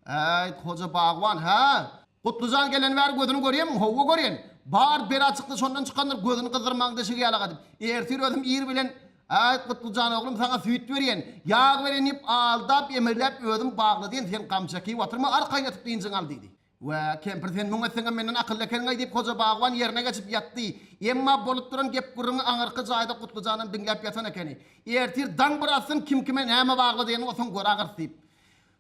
Äýt, Hoja bagban, hä? Gutlujan geleni bäri gözüni görýämiň? Howwa görýän. Bar bela çyksa şondan çykandyr, gözüni gyzdyrmaň deşigi ýalak edip. Ertir özüm ir bilen, Äýt, Gutlujan oglum, saňa süýt berýän, ýag berýän diýip aldap, emirläp özüm bagladýan, sen gam çekip oturma, arkaýyn ýatyp dynjyňy al diýdi. Wä, kempir sen muň etseňem menden akylly ekeniň-aý diýip Hoja bagban ýerine geçip ýatdy. Emma bolup duran gep-gürrüňi aňyrky jaýda Gutlyjanam diňläp ýatan ekeni. Ertir daň bir atsyn, kim kime näme bagly diýenini o soň göre agyrys diýip.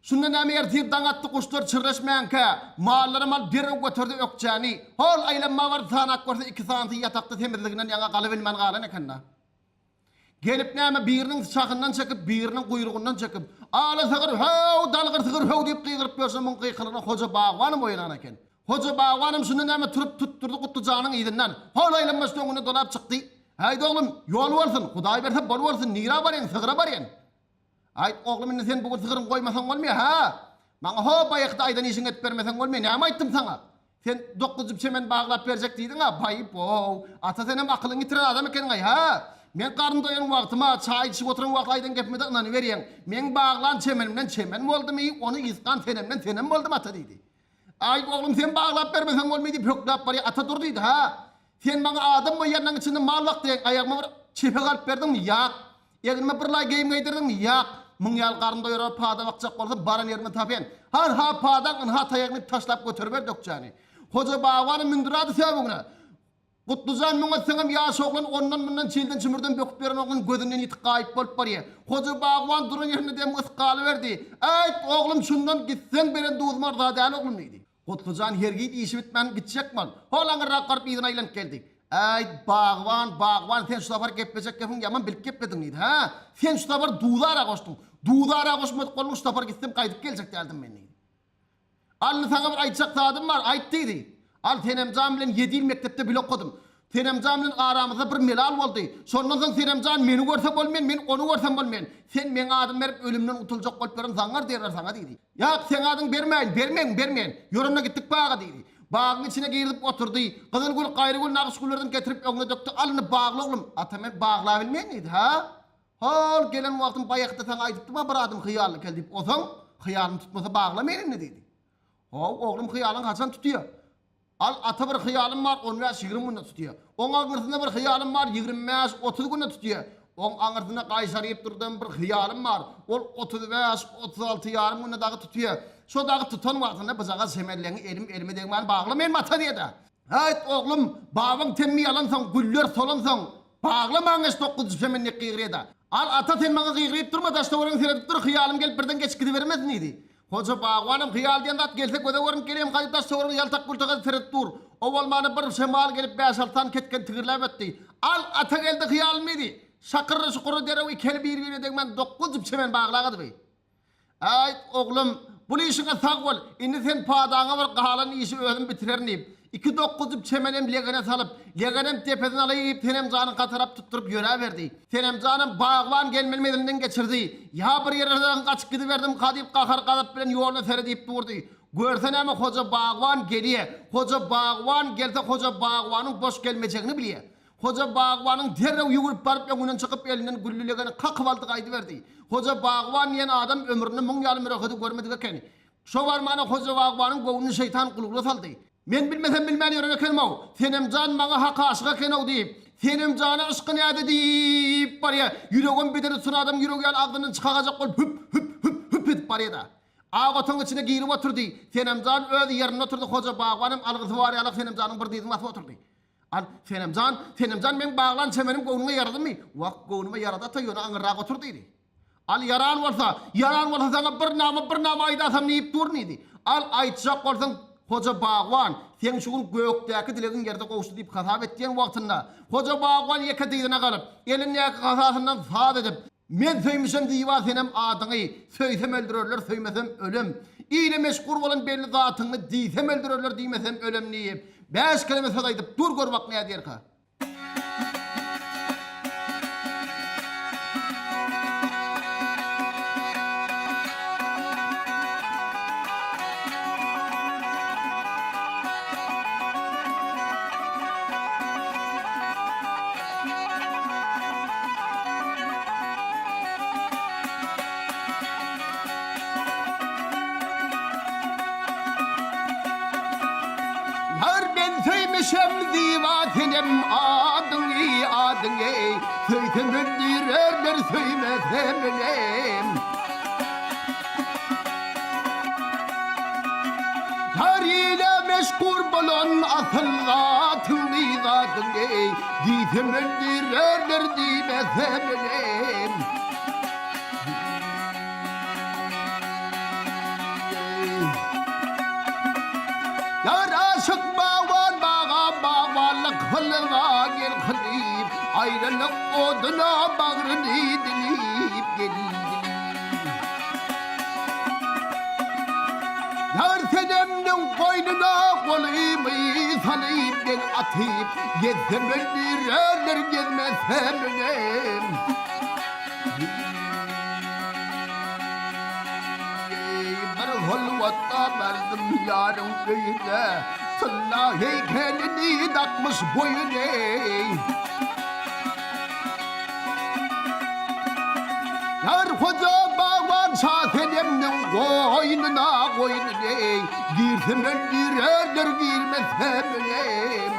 Şunda näme ertir daň atdy guşlar çirleşmänkä, mallaram alyp derrew göterdi ökjäni. Hol aýlanma bardy sanap görse iki sanysy ýatakda semizliginden ýaňa galabilmän galan eken-dä. Gelip näme biriniň şahyndan çekip, biriniň guýrugyndan çekip, Ala sygyr höw, dalgyr sygyr höw diýip gygyryp ýörse muň gykylygyna Hoja bagbanam oýanan eken. Hoja bagbanam şunda näme turup tutdurdy Gutlyjanyň yzyndan. Hol aýlanmaç öňüne dolap çykdy. Häýt oglum, ýol bolsun, Hudaý berse bol bolsun, nirä barýaň, sygyra barýan. Aýt, oglum, indi sen bu gün sygyryňy goýmasaň bolmaýar, hä? Maňa ho baýakyda aýdan işiňi edip bermeseň bolmaýar, näme aýtdym saňa? Sen dokuz jüp çemen baglap berjek diýdiň-ä, baý-bow! Ata senem akylyňy ýitiren adam ekeniň-aý, hä? Men garyn doýan wagtym-a, çaý içip oturan wagty aýdan gepime-de ynanyberýäň. Meň baglan çemenimden çemen boldumy, ony ysgan senemden senem boldumy, ata diýdi. Aý, oglum, sen baglap bermeseň bolmaý diýip hökläp barýar. Ata dur diýdi, hä? Sen maňa adam goýýanlaň içinde mal bak diýen, aýagyma bir çepek alyp berdiňmi? Ýak. Egnime bir laý geýim geýdirdiňmi? Ýak. Muň ýaly garyn doýurara pada bakjak bolsam, baran ýerimden tapýan. Han-ha padaň, ynha taýagyny diýip taşlap göteriberdi ökjäni. Hoja bagbany mündüradi söbügine. Gutlujan müň etseňem ýaş oglan ondan-mundan çilden-çümürden böküp ýören oglan gözünden ýitip gaýyp bolup barýar. Hoja bagban duran ýerinde demi gysyp galyberdi. Äýt, oglum, şundan gitseň beren duzuma yrza däl oglum diýdi. Gutlujan hergiz işi bitmän gitjek bol. Hol aňyrrak baryp yzyna aýlanyp geldi. Äýt, bagban, bagban, sen şu sapar geplejek gepiňi ýaman bilip geplediň diýdi. Hä, sen şu sapar duzy ara goşduň. Duzy ara goşmadyk bolduň, şu sapar gitsem gaýdyp geljek däldim men diýdi. Alny saňa bir aýtjak zadym bar, aýt diýdi. Al Senemjan bilen ýedi ýyl mekdepde bile okadym. Senemjan bilen aramyzda bir melal boldy. Şondan soň Senemjan meni görse bolmen, men ony görsem bolmen. Sen meň adymy berip ölümden gutuljak bolup ýören zaňňar diýerler saňa diýdi. Ýak, seň adyňy bermäýin, bermegin, bermen. Ýör onda gitdik baga diýdi. Bagyň içine girizip oturdy. Gyzyl gül, gaýry gül, nagyş güllerden getirip öňüne dökdi. Al indi bagla oglum. Ata men baglabilmen diýdi. Ha? Hol gelen wagtym baýakda saňa aýdypdym-a bir adym hyýally kel diýip. Osaň, hyýalyny tutmasa baglamen indi diýdi. How, oglum hyýalyň haçan tutýa? Al, ata bir hyýalym bar, on bäş-ýigrimi günde tutýa. Oň aňyrsynda bir hyýalym bar, 25, 30 günde tutýa. Oň aňyrsynda gaýşaryp durdan bir hyýalym bar, ol 35, 36 ýarym günde dagy tutýa. Şo dagy tutan wagtynda byjagaz şemelleňi elim elime degmän bagla men ata diýe-de. Häýt, oglum, babaň temmi alansoň, güller solansoň, baglamaň eş dokuzynjy şemenlik gygyrýa-da. Al, ata sen maňa gygyryp durma, daş-töweregiňe seredip dur, hyýalym gelip birden geçip gidibermesin diýdi. Hoja bagbanam hyýal diýen zat gelse göze görünip gelýän gaýyp daş töweregine ýaltak-gultak edip seredip dur. O bolmanda bir şemal gelip bäş-alty sany ketgeni tigirläp ötdi. Al, Atageldi hyýalym diýdi. Şakyrly-şukurly derew iki eli bir-birine degmän dokuz jüp çemen baglagadyby. Äýt, oglum, bul işiňe sag bol, indi sen padaňa bar, galan işi özüm bitirerin diýip, iki dokuz jüp çemenem legene salyp, legenem depesine alyp, Senemjanyňka tarap tutduryp ýöräberdi. Senemjanam bagban gelmeli mezilinden geçirdi. Ýa bir ýerlerden gaçyp gidiberdimka diýip gahar-gazap bilen ýoluna seredip durdy. Görse näme Hoja bagban gelýä. Hoja bagban gelse Hoja bagbanyň boş gelmejegini bilýä. Hoja bagbanyň derrew ýüwrüp baryp öňünden çykyp elinden gülli legeni kakyp aldy gaýdyberdi. Hoja bagban diýen adam ömründe muň ýaly mürehedi görmedik ekeni. Şo barmana Hoja bagbanyň göwnüni şeýtan gulgula saldy. Men bilmesem bilmän ýören ekenim-ow, Senemjan maňa hak aşyk eken-ow diýip, Senemjana yşky näde diýip barýa, ýüregem bedeni tutan adamyň ýüregi ýaly agzyndan çykagajak bolup hüp, hüp, hüp, hüp edip barýa-da. Ak otagyň içine girip oturdy. Senemjan öz ýerinde oturdy, Hoja bagban hem algysy bar ýalak Senemjanyň bir dyzyny basyp oturdy. Al, Senemjan, Senemjan meň baglan çemenim göwnüňe ýaradymy? Wah, göwnüme ýarady ata, ýöne aňyrrak otur diýdi. Al, ýaran bolsa, ýaran bolsa saňa bir nama, bir nama aýdasam diýip dur diýdi. Al, aýtjak bolsaň, Hoja bagban, seň şu gün gökdäki dilegiň ýerde gowuşdy diýip hasap et diýen wagtynda, Hoja bagban ýeke dyzyna galyp, elindäki hasasyndan saz edip, Men söýmüşem diýiba senem adyňy, Söýsem öldürerler, söýmesem ölem. Ile meşhur bolan belli zatyňy, Diýsem öldürerler, diýmesem ölem diýip, bäş keleme söz aýdyp, dur gör bak nädýärka. Ýar men söýmüşem zyba senem adyňy adyňy Söýsem öldürerler söýmesem ölem Ýar ile meşhur bolan asyl zatyňy zatyňy Diýsem öldürerler diýmesem ölem. Ýar aşyk bagban baga bagbanlyk kylga gel kylyp Aýralyk oduna bagryny dilip gel Ýar senemniň goýnuna golymy salyp men atyp Gezsem öldürerler gezmesem ölem. Bir holwatda bardym ýaryň öýüne, Tylla heýkelini dakmyş boýun eý. Ýar Hoja bagban şa Senemniň goýnuna goýnun eý, Girsem öldürerler girmesem ölem.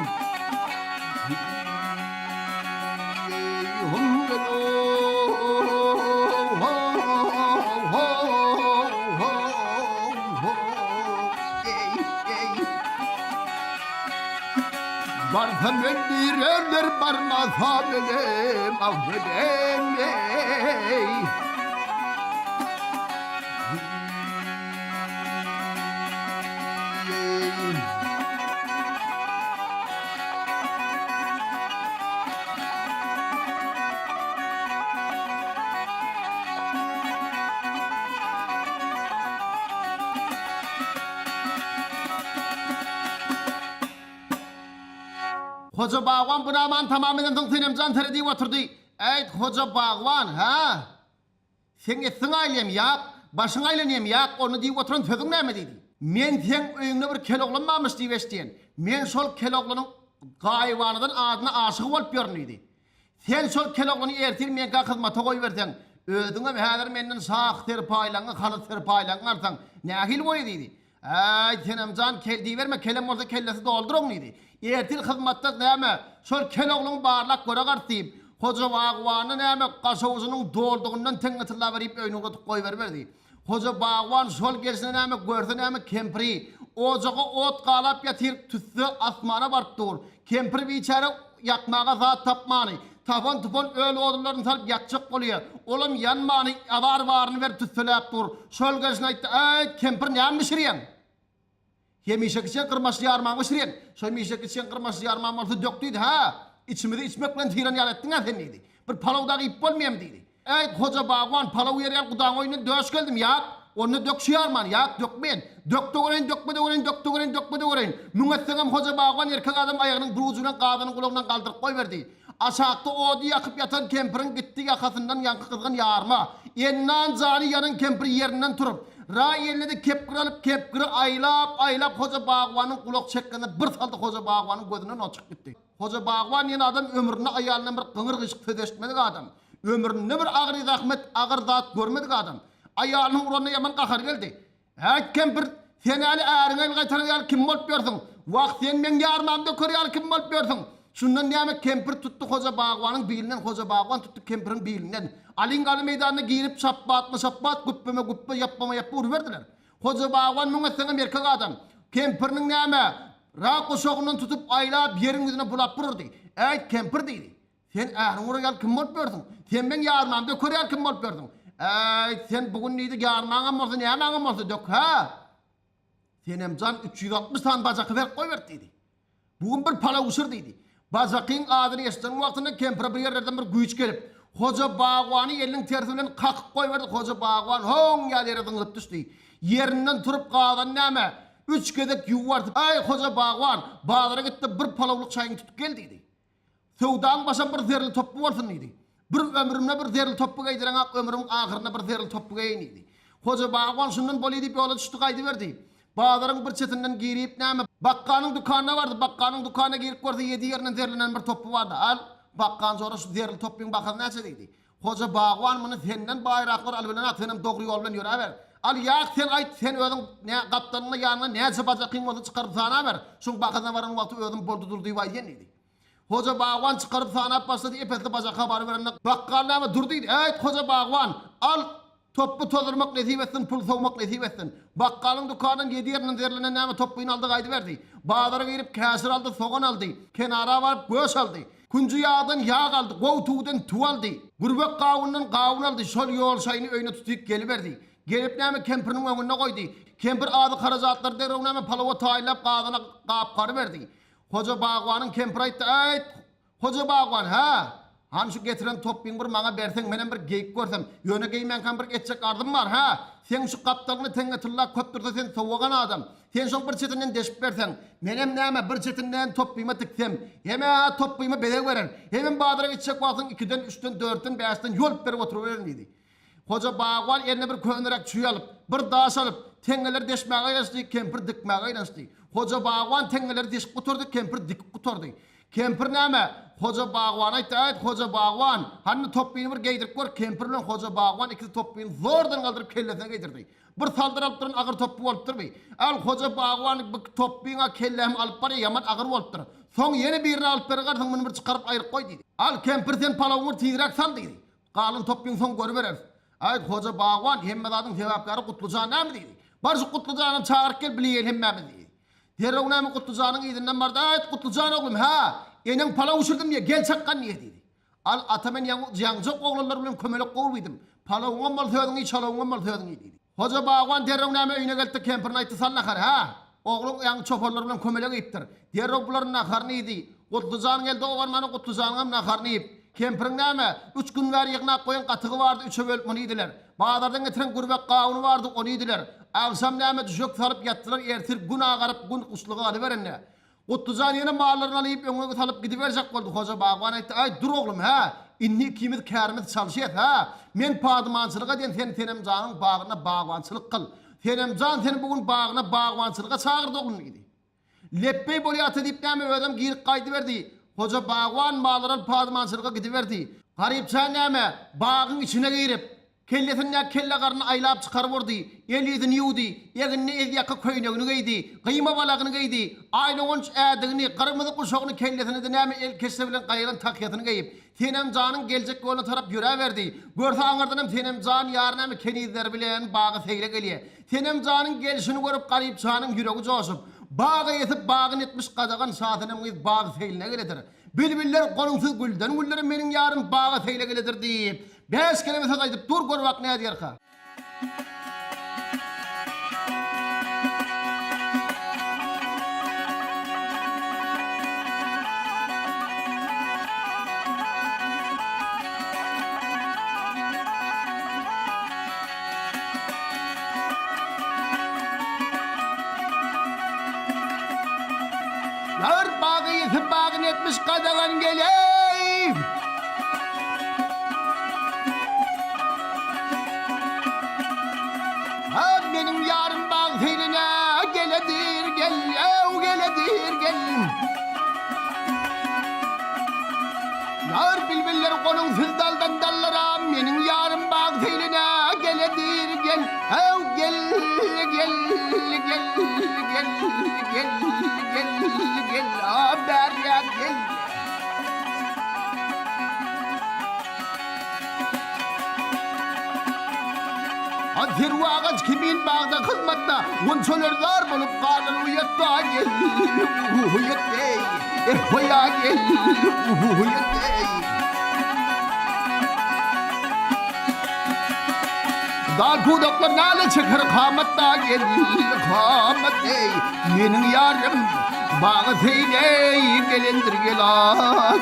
Barsam öldürerler barmasam ölem ah ölem ey. Hoja bagban bu namany tamam edensoň Senemjan seredip oturdy. Äýt, Hoja bagban, hä? Seň essiň aýlaýam ýak, başyň aýlanýam ýak, onda diýip oturan sözüň näme diýdi. Men seň öýüňde bir kel oglan barmyş diýip eşidýän. Men şol kel oglanyň gaýybanadan adyna aşygy bolup ýörün diýdi. Sen şol kel oglany ertir meňkä hyzmata goýberseň, özüňem häzir menden şah serpaýlaňňy, halat serpaýlaňňy alsaň, nähili bolýa diýdi. Äý, Senemjan, kel diýiberme, kelem bolsa kellesi doldur oň diýdi. Ertir hyzmatda näme, şol kel ogluňy barlap göre gart diýip, Hoja bagbany näme, gaşawujynyň doldugyndan teňňe tylla berip öýüne ugradyp goýberiberdi. Hoja bagban şol gelşine näme, görse näme, kempiri ojaga ot galap ýatyr, tüsse asmana baryp dur. Kempir biçäre ýakmaga zat tapmany, tapan-tupan öl odunlaryny salyp ýakjak bolýa. Olam ýanmany, azar baryny berip tüsseläp dur. Şol gelşine aýtdy, Äýt, kempir näme bişirýäň? Hemişeki çen gyrmaçly ýarmaňy bişirýäň. Şo hemişeki çen gyrmaçly ýarmaň bolsa dök diýdi. Hä, içimizi içmek bilen syran ýaly etdiň-ä sen diýdi. Bir palaw dagy iýip bolmaýamy diýdi. Äý, Hoja bagban, palaw ýer ýaly gudaň öýünden döş geldim, ýak, onda dök şu ýarmany, ýak, dökmeýin. Dök-de göreýin, dökme-de göreýin, dök-de göreýin, dökme-de göreýin. Müň etseňem Hoja bagban erkek adam aýagynyň bir ujy bilen gazanyň gulagyndan galdyryp goýberdi. Aşakda ody ýakyp ýatan kempiriň gitdi ýakasyndan ýaňky gyzgyn ýarma. Ennan jany ýanan kempir ýerinden turup, ra eline-de kepgir alyp, kepgiri aýlap-aýlap Hoja bagbanyň gulak çekgesine bir saldy Hoja bagbanyň gözünden ot çykyp gitdi. Hoja bagban diýen adam ömründe aýalyndan bir gyňyr-gyşyk söz eşitmedik adam. Ömründe bir agyry-zähmet, agyr zat görmedik adam. Aýalynyň uranyna ýaman gahary geldi. Häý, kempir, sen häli äriňe el gaýtarar ýaly kim bolup ýörsüň? Wah, sen meň ýarmamy döker ýaly kim bolup ýörsüň? Şundan näme, kempir tutdy Hoja bagbanyň bilinden, Hoja bagban tutdy kempiriň bilinden. Alyň-galy meýdanyna girip, şapbatma-şapbat, güpbeme-güpbe, ýapbama-ýapba uruberdiler. Hoja bagban müň etseňem erkek adam. Kempiriniň näme, rak guşagyndan tutup aýlap ýeriň ýüzüne bulap bir urdy. Äýt, kempir diýdi. Sen äriň urar ýaly kim bolup ýörsüň? Sen meň ýarmamy döker ýaly kim bolup ýörsüň? Äýt, sen bu gün diýdi, ýarmaňam bolsa, nämäňem bolsa dök, hä? Senemjan 360 sany bajaky berip goýberdi diýdi. Bu gün bir palaw bişir diýdi. Bajakyň adyny eşiden wagtynda kempire bir ýerlerden bir güýç gelip, Hoja bagbany eliniň tersi bilen kakyp goýberdi. Hoja bagban hoň ýaly ýere zyňlyp düşdi. Ýerinden turup gazany näme, üç gezek ýuwardy. Äý, Hoja bagban, bazara git-de bir palawlyk çaýyňy tutup gel diýdi. Söwdaň başam bir zerli topby bolsun diýdi. Bir ömrümde bir zerli topby geýdireňak, ömrümiň ahyrynda bir zerli topby geýeýin diýdi. Hoja bagban şundan bolýa diýip ýola düşdi gaýdyberdi. Bazaryň bir çetinden girip näme, bakgalyň dükanyna bardy. Bakgalyň dükanyna girip görse ýedi ýerinden zerlenen bir topby bardy. Al, bakgan jora şu zerli topbyň bahasy näçe diýdi. Hoja bagban muny senden baýraklar alybilenak, senem dogry ýol bilen ýöräber. Al, ýak sen aýt, sen özüň nä gapdalyňda ýanyňda näçe bajakyň bolsa çykaryp sanaber. Şuň bahasyna baran wagty özüm boldy dur diýip aýdýan diýdi. Hoja bagban çykaryp sanap başlady, ep-esli bajaka baryberende, Bakgal näme, dur diýdi. Äýt, Hoja bagban, al, topby tozdurmak nesip etsin, pul sowmak nesip etsin. Bakgalyň dükanyndan ýedi ýerinden zerlenen näme topbyny aldy gaýdyberdi. Bazara girip käşir aldy, sogan aldy. Kenara baryp göş aldy. Künji ýagdan ýag aldy, gowy tüwüden tüwi aldy. Gürbek gawundan gawun aldy, şol ýol şaýyny öýüne tutyp geliberdi. Gelip näme kempiriniň öňünde goýdy. Kempir azy-harajatlary derrew näme palawa taýynlap gazana gapgaryberdi. Hoja bagbanyň kempiri aýtdy, Äýt, Hoja bagban, hä? Hany şu getiren topbyňy bir maňa berseň, menem bir geýip görsem. Ýöne geýmänkäm bir etjek arzym bar, hä? Seň şu gapdalyňda teňňe tylla köp dursa sen sowagan adam. Sen şoň bir çetinden deşip berseň, menem näme, bir çetinden topbyma tiksem, hem-ä topbyma bezeg berer, hemem bazara gitjek wagtyň ikiden, üçden, dörtden, bäşden ýolup berip oturybererin diýdi. Hoja bagban eline bir köneräk çüý alyp, bir daş alyp, teňňeleri deşmäge gyrnaşdy, kempir dikmäge gyrnaşdy. Hoja bagban teňňeleri deşip gutardy, kempir dikip gutardy. Kempir näme, Hoja bagbana aýtdy, Äýt, Hoja bagban, hany topbyny bir geýdirip gör. Kempir bilen Hoja bagban ikisi topbyny zordan galdyryp kellesine geýdirdi. Bir saldyr alyp duran agyr topby bolupdyr bi. Al, Hoja bagban, bu topbyň-a kellämi alyp barýa, ýaman agyr bolupdyr. Soň ýene birini alyp berersiň, muny bir çykaryp aýryp goý diýdi. Al, kempir, sen palawyňy bir tizräk sal diýdi. Galyň topbyň soň görübereris. Aý, Hoja bagban, hemme zadyň sebäpkäri Gutlujan näme diýdi. Bar şu Gutlujanam çagyryp gel, bileýeli hemmämiz diýdi. Derrew näme Gutlujanyň yzyndan bardy, Aýt, Gutlujan oglum, hä, eneň palaw bişirdim diýýä, gel çakgan diýýä diýdi. Al, ata men ýaňy ýaňjak oglanlar bilen kömelek gowurydym. Palawyňam bolsa özüň iý, çalawyňam bolsa özüň iý diýdi. Hoja bagban derrew näme öýüne geldi-de kempirine aýtdy, Sal nahary, hä? Ogluň ýaňy çopanlar bilen kömelek iýipdir. Derrew bular naharyny iýdi. Gutlujan geldi, o barmana Gutlujanyňam naharyny iýip. Kempiriň näme, üç gün bäri ýygnap goýan gatygy bardy, üçe bölüp muny iýdiler. Bazardan getiren gürbek gawuny bardy, ony iýdiler. Agşam näme, düşek salyp ýatdylar, ertir gün agaryp, gün guşluga galyberende. Gutlujan ýene mallaryny alyp, öňe salyp gidiberjek boldy. Hoja bagban aýtdy, Aý, dur oglum, hä? Indi ikimiz kärimiz çalşyas, hä? Men padymançylyk edýän, sen Senemjanyň bagyna bagbançylyk kyl. Senemjan seni bu gün bagyna bagbançylyga çagyrdy, oglum diýdi. Lepbeý bolýa ata diýip näme özem girip gaýdyberdi. Hoja bagban mallary alyp padymançylyga gidiberdi. Garypjan näme, bagyň içine girip, Kellesindäki kelle garyny aýlap çykaryp urdy, el-ýüzüni ýuwdy, egnine ezýaka köýnegini geýdi, gyýma balagyny geýdi, aýlagonç ädigini, gyrmyzy guşagyny kellesine-de näme el keşde bilen gaýyran tahýasyny geýip, Senemjanyň geljek ýoluna tarap ýöräberdi. Görse aňyrdanam Senemjan ýary näme kenizleri bilen baga seýle gelýä. Senemjanyň gelşini görüp Garypjanyň ýüregi joşup, bag eýesi bagyn etmiş gadagan Şasenem gyz bag seýline geledir. Bilbiller gonuňsyz gülden güllere meniň ýarym baga seýle geledir diýip, Bäş keleme söz aýdyp dur gör bak nädýärka. Ýar bagy ýetip bagyn etmiş gadagan geleý. Ha meniň ýarym bag seýline geledir gel, ew geledir gel. Ýar bilbiller gonuňsyz daldan dallara meniň ýarym bag seýline geledir gel, ew gel gel gel gel gel gel gel a bärýä gel. Serwi agaç kimin bagda hyzmatda, Gunçalar zar bolup galar uýatda, Gel, uýat eý, eh-hoýa gel, uýat eý. Dal pudaklar nala çeker kamatda, Gel, kamat eý, meniň ýarym baga seýleý, Gelendir gel-a,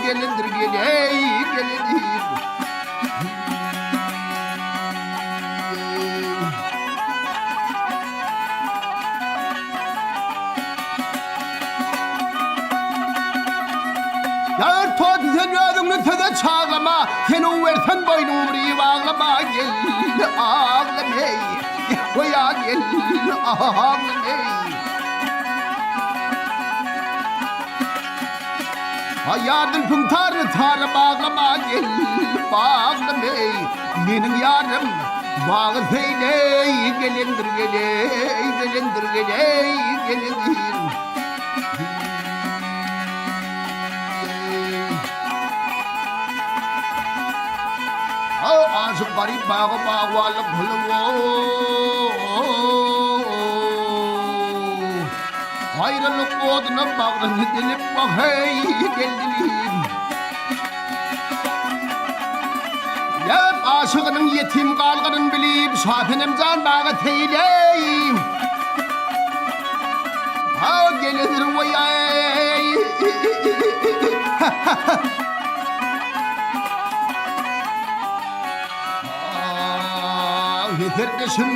gelendir gel-eý, geledir. Ýar Tody sen özüňni söze çaglama, Sen uwersen boýnuňy bir baglama, Gel, aglam eý, goýa gel, aglam eý. Aýar zülpüň taryny tara baglama, Gel, baglam eý, meniň ýarym, Bagy seýleý, gelendir geleý, gelendir geleý, geledir. Aşyk garyp baga bagbanlyk kylyp, Aýralyk oduna bagryny dilip, wah-eý, geldilim. Ýap aşygynyň ýetim galganyn bilip, Şasenem jan baga seýleý. Ha, geledir weý-eý. Heserdeşim,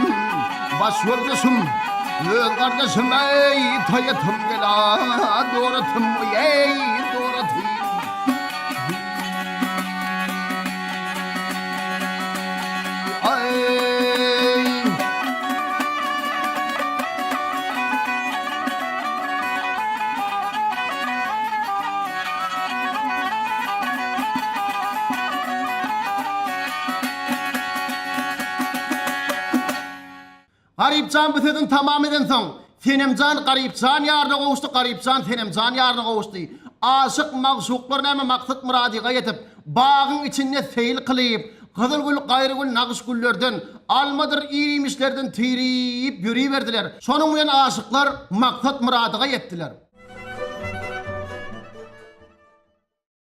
baş ýoldaşym, öz gardaşym, eý, taýatym gel-a, doratym, eý, doratym. Garypjan bu sözüni tamam edensoň, Senemjan Garypjan ýaryna gowuşdy, Garypjan Senemjan ýaryna gowuşdy. Aşyk-magşuklar näme maksat-myradyga ýetip, bagyň içinde seýil kylyp, gyzyl gül, gaýry gül, nagyş güllerden, almadyr ir-iýmişlerden tirip ýöriberdiler. Şonuň bilen aşyklar maksat-myradyga ýetdiler.